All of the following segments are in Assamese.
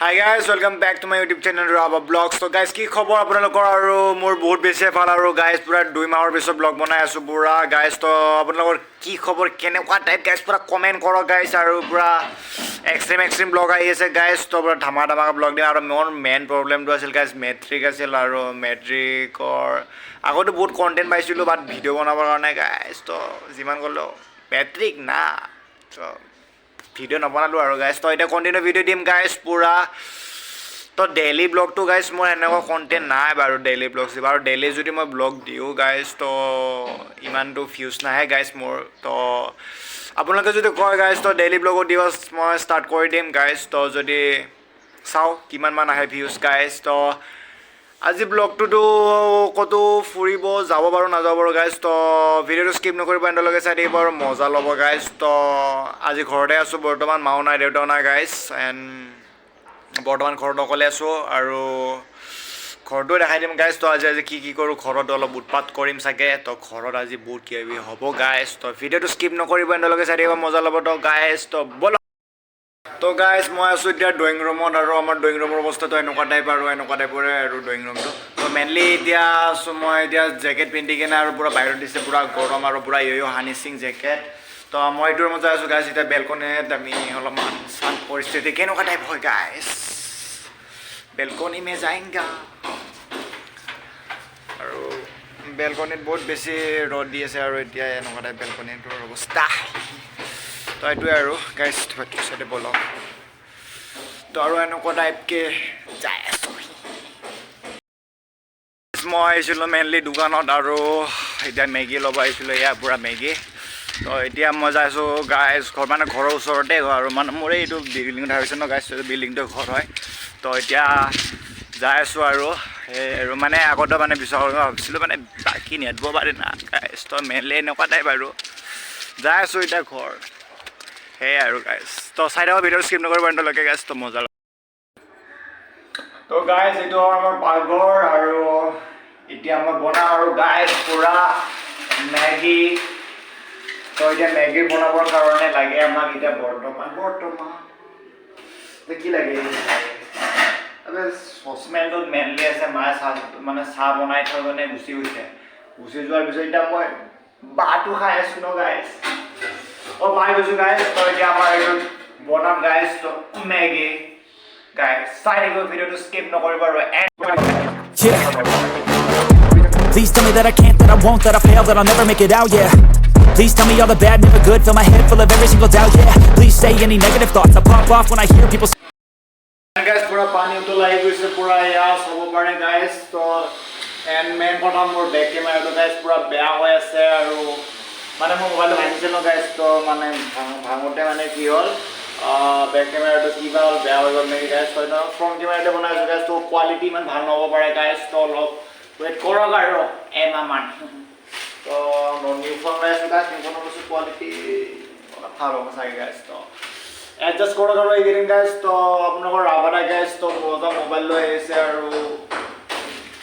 Hi guys, welcome back to my YouTube channel Rabha Vlogs. তো গাইজ, কি খবৰ আপোনালোকৰ? আৰু মোৰ বহুত বেছিয়ে ভাল। আৰু গাইজ, পূৰা 2 মাহৰ পিছত ব্লগ বনাই আছোঁ পূৰা গাইজ। তো আপোনালোকৰ কি খবৰ, কেনেকুৱা টাইপ গাইজ, পূৰা কমেণ্ট কৰক গাইজ। আৰু পূৰা এক্সট্ৰিম এক্সট্ৰিম ব্লগ আহি আছে গাইজ। তো পূৰা ধামা ধামা ব্লগ দিম। আৰু মোৰ মেইন প্ৰব্লেমটো আছিল গাইজ, মেট্ৰিক আছিল আৰু মেট্ৰিকৰ আগতো বহুত কণ্টেণ্ট পাইছিলোঁ, বাট ভিডিঅ' বনাবৰ কাৰণে গাইজ, তো যিমান ক'লেও মেট্ৰিক না, তো ভিডিঅ' নবনালোঁ আৰু গাইজ। তো এতিয়া কণ্টিনিউ ভিডিঅ' দিম গাইজ পূৰা। তো ডেইলি ব্লগটো গাইজ, মোৰ এনেকুৱা কণ্টেণ্ট নাই বাৰু ডেইলি ব্লগ দিব। আৰু ডেইলি যদি মই ব্লগ দিওঁ গাইজ, তো ইমানটো ভিউজ নাহে গাইজ মোৰ। তো আপোনালোকে যদি কয় গাইজ, তো ডেইলি ব্লগো দিব মই ষ্টাৰ্ট কৰি দিম গাইজ। তো যদি চাওঁ কিমানমান আহে ভিউজ গাইজ। তো আজি ব্লগটোতো ক'তো ফুৰিব যাব পাৰোঁ, নাযাব পাৰোঁ গাইজ। তো ভিডিঅ'টো স্কিপ নকৰিব, এণ্ডলৈকে চাই থাকিব আৰু মজা ল'ব গাইজ। তো আজি ঘৰতে আছোঁ বৰ্তমান, মাও নাই, দেউতাও নাই গাইজ। এণ্ড বৰ্তমান ঘৰত অকলে আছোঁ আৰু ঘৰটো দেখাই দিম গাইজ। তো আজি আজি কি কি কৰোঁ, ঘৰত অলপ উৎপাত কৰিম চাগে। তো ঘৰত আজি বহুত কিবা কিবি হ'ব গাইজ। তো ভিডিঅ'টো স্কিপ নকৰিব, এণ্ডলৈকে চাই থাকিব, মজা ল'ব। তো গাইজ, তো ব'লক। তো গাইজ, মই আছোঁ এতিয়া ড্ৰয়িং ৰুমত আৰু আমাৰ ড্ৰয়িং ৰুমৰ অৱস্থাটো এনেকুৱা টাইপ আৰু এনেকুৱা টাইপৰে আৰু ড্ৰয়িং ৰুমটো। তো মেইনলি এতিয়া আছোঁ মই এতিয়া জেকেট পিন্ধি কিনে আৰু পূৰা বাহিৰত দিছে পূৰা গৰম আৰু পূৰা ইয় হানি সিং জেকেট। তো মই এইটো ৰুমত যাই আছোঁ গাইজ। এতিয়া বেলকনিত আমি অলপমান চাম পৰিস্থিতি কেনেকুৱা টাইপ হয় গাইজ। বেলকনি মে যাएंगा আৰু বেলকনিত বহুত বেছি ৰ'দ দি আছে আৰু এতিয়া এনেকুৱা টাইপ বেলকনিটোৰ অৱস্থা। তো এইটোৱে আৰু গাইজ, চাইডে বলক। তো আৰু এনেকুৱা টাইপকে যাই আছোঁ। মই আহিছিলোঁ মেইনলি দোকানত আৰু এতিয়া মেগী ল'ব আহিছিলোঁ, এয়া পূৰা মেগী। তো এতিয়া মই যাই আছোঁ গাইজ ঘৰ, মানে ঘৰৰ ওচৰতে ঘৰ আৰু মানে মোৰ এইটো বিল্ডিং হৈছে ন গাইজ, এইটো বিল্ডিংটো ঘৰ হয়। তো এতিয়া যাই আছোঁ আৰু সেই আৰু মানে আগতে মানে বিচাৰ ভাবিছিলোঁ, মানে বাকী নেদব পাৰে না গাইজ। তো মেইনলি এনেকুৱা টাইপ আৰু যাই আছোঁ এতিয়া ঘৰ, সেয়াই আৰু গাইজ। তো চাই থাকক ভিডিঅ', স্কিপ নকৰিব এণ্ডলৈকে গাইজ। তো মজা। তো গাইজ, এইটো হ'ল আমাৰ পাকঘৰ আৰু এতিয়া মই বনাম আৰু গাইজ পূৰা মেগী। তো এতিয়া মেগী বনাবৰ কাৰণে লাগে আমাক এতিয়া বৰ্তমান তো কি লাগে? চচপেনটোত মেইনলি আছে, মায়ে চাহ, মানে চাহ বনাই থৈ মানে গুচি গৈছে। গুচি যোৱাৰ পিছত এতিয়া মই বাঁহটো খাই আছোঁ ন গাইজ। অ' পাই গৈছোঁ গাইজ। তো এতিয়া আমাৰ এইটো বনাম গাইজ। তো মেগী গাইজ, চাই থাকিব ভিডিঅ'টো, স্কিপ নকৰিব আৰু Yeah. Please tell me that I can't, that I won't, that I fail, that I'll never make it out, yeah. Please tell me all the bad, never good. Fill my head full of every single doubt, yeah. Please say any negative thoughts. I pop off when I hear people guys, পূৰা পানী উতলাই গৈছে পূৰা, এয়া চাব পাৰে গাইজ। তো এণ্ড মেইন কথা, মোৰ বেক কেমেৰাটো গাইজ পূৰা বেয়া হৈ আছে আৰু মানে মোৰ মোবাইলটো ভাঙিছিল ন গাইজ। তো মানে ভাঙোতে মানে কি হ'ল, বেক কেমেৰাটো কিবা হ'ল, বেয়া হৈ গ'ল নেকি গাইজ। তো ফ্ৰণ্ট কেমেৰাতে বনাই আছোঁ গাইজ। তো কোৱালিটি ইমান ভাল নহ'ব পাৰে গাইজ। তো অলপ ৱেইট কৰক আৰু এমাহমান। তো নিউ ফোন লৈ আছোঁ গাইজ, নিউ ফোনৰ বস্তু কোৱালিটি অলপ ভাল হ'ব চাগে গাইজ। তো এডজাষ্ট কৰক আৰু এইকেইদিন গাইজ। তো আপোনালোকৰ ৰাভাদা গাইজ, তো মজা মোবাইল লৈ আহিছে আৰু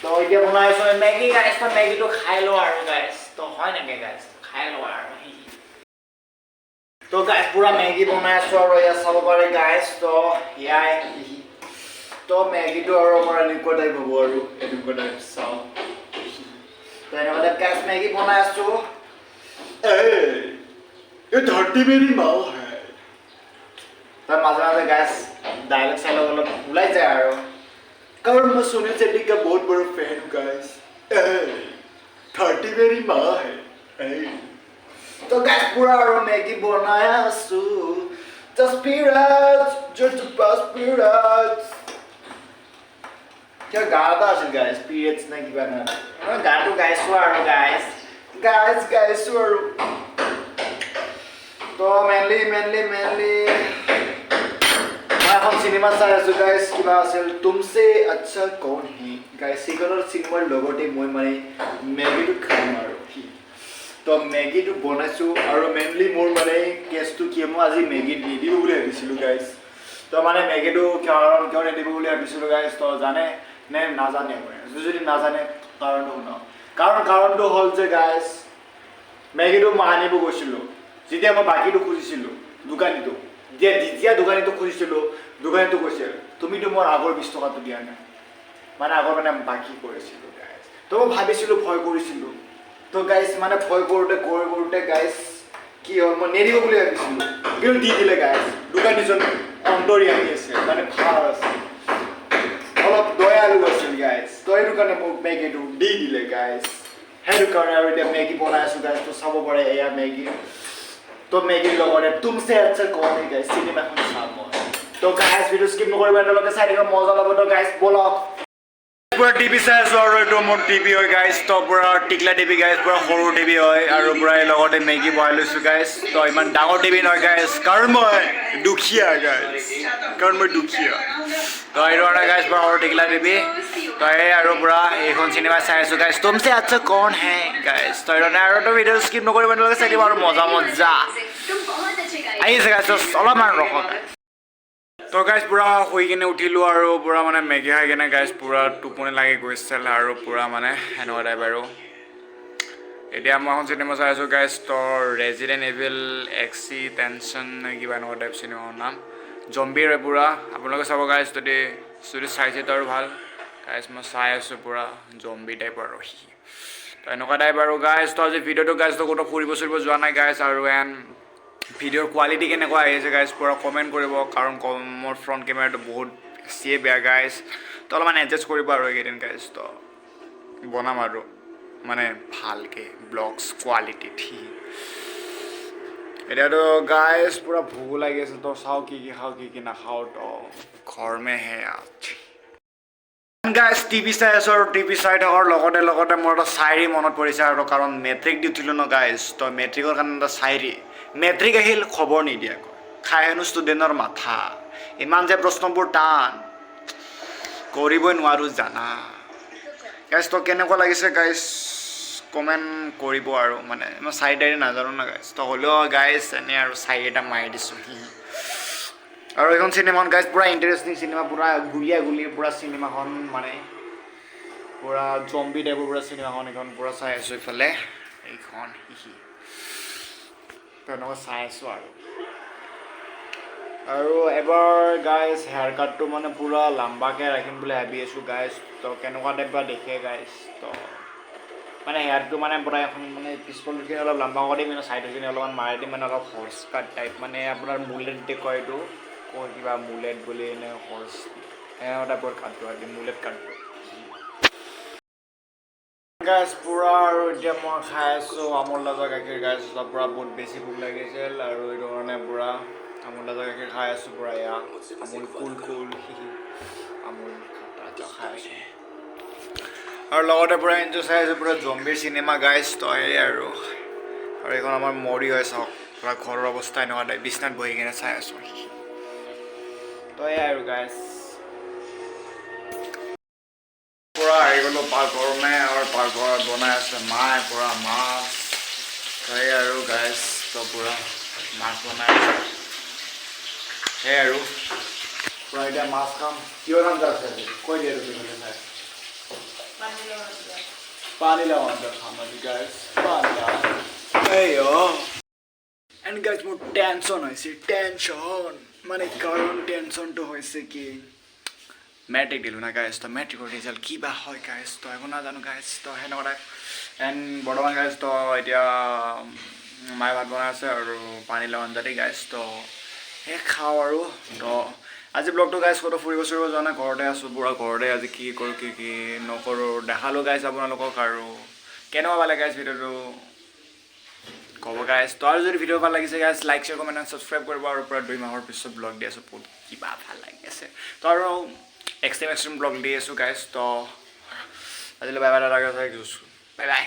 তো এতিয়া বনাই আছোঁ মেগী গাইজ। তো মেগীটো খাই লওঁ আৰু গাইজ। তো হয় নেকি গাইজ, খাই লওঁ আৰু। তো গাইজ, পূৰা মেগী বনাই আছোঁ আৰু ইয়াত চাব পাৰে গাইজ। তো ইয়াই তো মেগীটো আৰু আমাৰ এনেকুৱা টাইপ হ'ব আৰু এনেকুৱা টাইপ চাওঁ। তো এনেকুৱা টাইপ গাইজ, মেগী বনাই আছোঁ। এই धरती मेरी माँ है। তাৰ মাজে মাজে গাইজ, ডাইলগ চাইলগ অলপ ওলাই যায় আৰু, কাৰণ মই सुनील शेट्टी का बहुत बड़ा फैन हूँ गाइस। धरती मेरी माँ है। তো গাইজ, পুৰা আৰু মেগী বনাই আছো। জাষ্ট পিৰাজ, জাষ্ট পাছ পিৰাজ। কিবা গান এটা আছিল গাইজ, পিৰিয়ডছ নে কিবা এটা, মই গানটো গাইছো আৰু গাইজ, গাইজ গাইছো আৰু। তো মেইনলি মেইনলি মেইনলি মই এখন চিনেমা চাই আছো গাইজ, কিবা আছিল तुमसे अच्छा कौन है গাইজ। সেইখনৰ চিনেমাৰ লগতে মই মানে মেগীটো খাম আৰু। তো মেগীটো বনাইছোঁ আৰু মেইনলি মোৰ মানে কেছটো কি, মই আজি মেগী নিদিওঁ বুলি ভাবিছিলোঁ গাইজ। তো মানে মেগীটো কাৰণ কিয় নিদিব বুলি ভাবিছিলোঁ গাইজ, তো জানে নে নাজানে? মই যদি নাজানে, কাৰণটো শুনক। কাৰণটো হ'ল যে গাইজ, মেগীটো মই আনিব গৈছিলোঁ, যেতিয়া মই বাকীটো খুজিছিলোঁ দোকানীটো, যেতিয়া যেতিয়া দোকানীটো খুজিছিলোঁ, দোকানীটো কৈছে, তুমিতো মোৰ আগৰ 20 টকাটো দিয়া নাই। মানে আগৰ মানে বাকী কৰিছিলোঁ গাইজ। তো মই ভাবিছিলোঁ, ভয় কৰিছিলোঁ। তো গাইজ, মানে ভয় কৰোঁতে কৰোঁতে গাইজ কি হ'ল, মই নিদিব বুলি ভাবিছিলোঁ, কিন্তু দি দিলে গাইজ। দোকানীজন অন্তৰ্যামী আছিল, মানে ভাল আছিল, অলপ দয়ালু আছিল গাইজ। তো সেইটো কাৰণে মোক মেগীটো দি দিলে গাইজ। সেইটো কাৰণে আৰু এতিয়া মেগী বনাই আছোঁ গাইজ। তো চাব পাৰে, এয়া মেগী। তো মেগীৰ লগতে তুমছে আচ্ছা কৌন হে গাইজ চিনেমাখন চাম মই। তো গাইজ, ভিডিঅ' স্কিপ নকৰিব, এতিয়ালৈকে চাই থাকিব, মজা ল'ব। তো গাইজ, ব'লক, পুৰা টিভি চাই আছো। আৰু এইটো মোৰ টিভি হয় গাইজ। তো পুৰা টিকলা টিভি গাইজ, পুৰা সৰু টিভি হয়। আৰু পুৰা এই লগতে মেগী বহাই লৈছোঁ গাইজ। তো ইমান ডাঙৰ টিভি নহয় গাইজ, কাৰণ মই দুখীয়া গাইজ, কাৰণ মই দুখীয়া। তো এইটো কাৰণে গাইজ, পুৰা সৰু টিকলা টিভি। তো এই আৰু পুৰা এইখন চিনেমা চাই আছোঁ গাইজ, তুমছে আচ্ছা কৌন হে গাইজ। তো এইটো কাৰণে আৰু তো ভিডিঅ' স্কিপ নকৰিব, এনেকৈ চাই দিব আৰু মজা মজা আহিছে গাইজ। অলপমান ৰখক। তো গাইজ, পূৰা শুই কিনে উঠিলোঁ আৰু পূৰা মানে মেগী খাই কিনে গাইজ পূৰা টোপনি লাগি গৈছিল আৰু পূৰা মানে সেনেকুৱা টাইপ। আৰু এতিয়া মই এখন চিনেমা চাই আছোঁ গাইজ। তো ৰেজিডেণ্ট এভিল এক্সটিংশ্যন নে কিবা এনেকুৱা টাইপ চিনেমাৰ নাম, জম্বিৰ পূৰা। আপোনালোকে চাব গাইজ, যদি যদি চাইছে তো আৰু ভাল গাইজ। মই চাই আছোঁ পূৰা জম্বি টাইপ আৰু তো এনেকুৱা টাইপ আৰু গাইজ। তো আজি ভিডিঅ'টো গাইজ, তো ক'তো ফুৰিব চুৰিব যোৱা নাই গাইজ। আৰু এণ্ড ভিডিঅ'ৰ কোৱালিটি কেনেকুৱা আহিছে গাইজ, পূৰা কমেণ্ট কৰিব, কাৰণ মোৰ ফ্ৰণ্ট কেমেৰাটো বহুত বেছিয়ে বেয়া গাইজ। তো অলপমান এডজাষ্ট কৰিব আৰু এইকেইদিন গাইজ। তো বনাম আৰু মানে ভালকৈ ব্লগছ কোৱালিটিত। এতিয়াতো গাইজ পূৰা ভোকো লাগি আছে। তো চাওঁ কি কি খাওঁ, কি কি নাখাওঁ। তো ঘৰ মে হে আজ গাইজ, টিভি চাই আছোঁ। আৰু টিভি চাই থকাৰ লগতে লগতে মোৰ এটা চাইৰী মনত পৰিছে আৰু, কাৰণ মেট্ৰিক দি উঠিলোঁ ন গাইজ। তো মেট্ৰিকৰ কাৰণে এটা চাইৰী, মেট্ৰিক আহিল খবৰ নিদিয়াকৈ, খাই হেনো ষ্টুডেণ্টৰ মাথা, ইমান যে প্ৰশ্নবোৰ টান, কৰিবই নোৱাৰোঁ জানা গাইজ। তো কেনেকুৱা লাগিছে গাইজ, কমেণ্ট কৰিব। আৰু মানে মই চাৰি তাৰি নাজানো ন গাইজ, তো হ'লেও গাইজ এনেই আৰু চাৰি এটা মাৰি দিছোঁ। আৰু এইখন চিনেমাখন গাইজ পূৰা ইণ্টাৰেষ্টিং চিনেমা, পূৰা গুলীয়া গুলীৰ পূৰা চিনেমাখন, মানে পূৰা জম্বি টাইপৰ পূৰা চিনেমাখন। এইখন পূৰা চাই আছোঁ ইফালে এইখন হিহি। তেনেকুৱা চাই আছোঁ আৰু। আৰু এবাৰ গাইজ হেয়াৰ কাটটো মানে পূৰা লাম্বাকৈ ৰাখিম বুলি ভাবি আছোঁ গাইজ। তো কেনেকুৱা টাইপ বা দেখে গাইজ। তো মানে হেয়াৰটো মানে পূৰা এখন মানে পিছফালখিনি অলপ লাম্বা কৰি দিম, কিন্তু চাইডৰখিনি অলপমান মাৰি দিম, মানে অলপ হৰ্চ কাট টাইপ, মানে আপোনাৰ মুলেট যে কয়, এইটো কয় কিবা মুলেট বুলি, এনে হৰ্চ সেনেকুৱা টাইপৰ কাটটো দিম, মুলেট কাটটো গাইজ পূৰা। আৰু এতিয়া মই খাই আছোঁ আমুল তাজা গাখীৰ গাইজ। পূৰা বহুত বেছি ভোক লাগিছিল আৰু এইটো কাৰণে পূৰা আমুল তাজা গাখীৰ খাই আছোঁ পূৰা। এয়া আমুল কুল কুল আমুল তাজা খাই আছোঁ আৰু লগতে পূৰা এনজয় চাই আছোঁ পূৰা জম্বিৰ চিনেমা গাইজ। তো এই আৰু আৰু এইখন আমাৰ মৰি হয়, চাওক, পূৰা ঘৰৰ অৱস্থা এনেকুৱা টাইপ, বিছনাত বহি কিনে চাই আছোঁ। তো এয়াই আৰু গাইজ, পূৰা আহি গ'লোঁ পাকঘৰমে আৰু পাকঘৰত বনাই আছে মায়ে পূৰা মাছ। তো এই আৰু গাইজ, তো পূৰা মাছ বনাই আছে। সেয়াই আৰু পূৰা এতিয়া মাছ খাম। কিহৰ আঞ্জা আছে আজি কৈ দিয়া তুমি ফালে চাই। পানীলাও আঞ্জা খাম আজি গাইজ, পানীলাও। এই এণ্ড গাইজ, মোৰ টেনশ্যন হৈছে, টেনশ্যন মানে কাৰণ টেনশ্যনটো হৈছে কি, মেট্ৰিক দিলোঁ না গাইজ, তো মেট্ৰিকৰ ৰিজাল্ট কিবা হয় গাইজ, তো একো নাজানো গাইজ। তো সেনেকুৱা টাইপ। এণ্ড বৰ্তমান গাইজ, তো এতিয়া মায়ে ভাত বনাই আছে আৰু পানীলাও আঞ্জা দি গাইজ। তো সেই খাওঁ আৰু। তো আজি ব্লগটো গাইজ, ক'তো ফুৰিব চুৰিব যোৱা নাই, ঘৰতে আছোঁ পূৰা ঘৰতে। আজি কি কৰোঁ, কি কি নকৰোঁ দেখালোঁ গাইজ আপোনালোকক। আৰু কেনেকুৱা পালে গাইজ ভিডিঅ'টো ক'ব গাইজ। তো আৰু যদি ভিডিঅ' ভাল লাগিছে guys, like, share, comment and subscribe কৰিব। আৰু পূৰা 2 মাহৰ পিছত ব্লগ দি আছোঁ, বহুত কিবা ভাল লাগি আছে। তো আৰু এক্সট্ৰিম এক্সট্ৰিম ব্লগ দি আছোঁ গাইজ। তো আজিলৈ বাই বাই, বাই বাই।